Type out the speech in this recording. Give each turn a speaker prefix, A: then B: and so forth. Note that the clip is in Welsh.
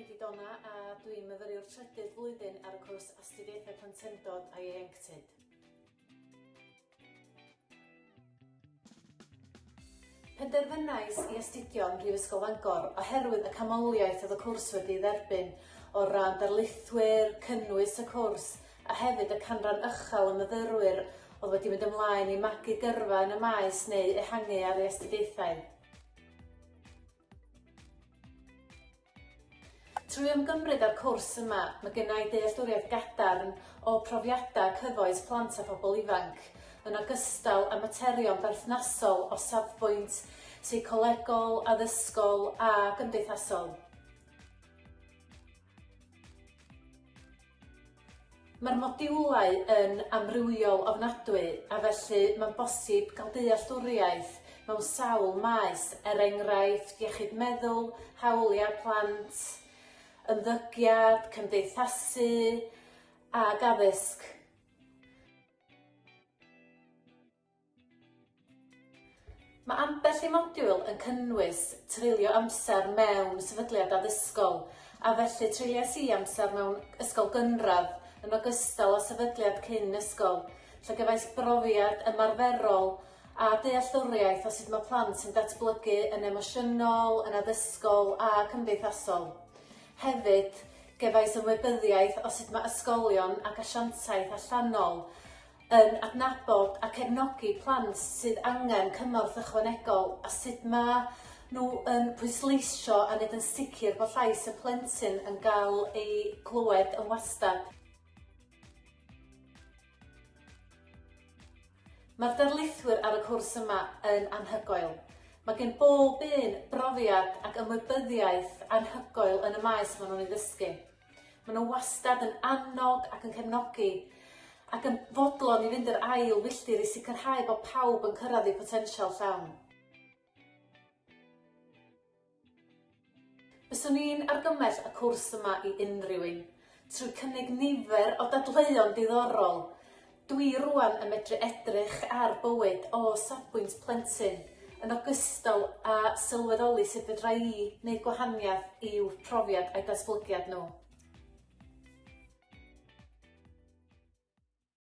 A: i 'di Donna a dwi'n myfyriwr trydydd flwyddyn ar y cwrs Astudiaethau Plentyndod a Ieuenctid. Penderfynais i astudio ym Mhrifysgol Bangor oherwydd y canmoliaeth oedd y cwrs wedi ei dderbyn o ran darlithwyr, cynnwys y cwrs a hefyd y canran uchel o myfyrwyr oedd wedi mynd ymlaen i magu gyrfa yn y maes neu ehangu ar eu astudiaethau. Trwy ymgymryd â'r cwrs yma, mae genna i dealltwriaeth gadarn o profiadau cyfoes plant a phobl ifanc, yn ogystal â materion berthnasol o safbwynt seicolegol, addysgol a gymdeithasol. Mae'r modiwlau yn amrywiol ofnadwy a felly mae'n bosib cael dealltwriaeth mewn sawl maes, er enghraifft iechyd meddwl, hawliau plant, ymddygiad, cymdeithasu ac addysg. Mae ambell i modiwl yn cynnwys treulio amser mewn sefydliad addysgol, a felly treuliais i amser mewn ysgol gynradd yn ogystal â sefydliad cyn ysgol, lle gefais brofiad ymarferol a dealltwriaeth o sut mae plant yn datblygu yn emosiynol, yn addysgol a cymdeithasol. Hefyd, gefais ymwybyddiaeth o sut mae ysgolion ac asiantaeth allanol yn adnabod a cefnogi plant sydd angen cymorth ychwanegol a sut ma' nhw yn pwysleisio a neud yn sicr bod llais y plentyn yn ga'l ei glywed yn wastad. Mae'r darlithwyr ar y cwrs yma yn anhygoel. Mae gen bob un brofiad ac ymwybyddiaeth anhygoel yn y maes maen nhw'n ei ddysgu. Maen nhw wastad yn annog ac yn cefnogi ac yn fodlon i fynd yr ail filltir i sicrhau bod pawb yn cyrraedd eu potensial llawn. Byswn i'n argymell y cwrs yma i unrhyw un. Trwy cynnig nifer o dadleuon diddorol, dwi rŵan yn medru edrych ar bywyd o safbwynt plentyn, yn ogystal â sylweddoli sut fedra i wneud gwahaniaeth i'w profiad a'u datblygiad nhw.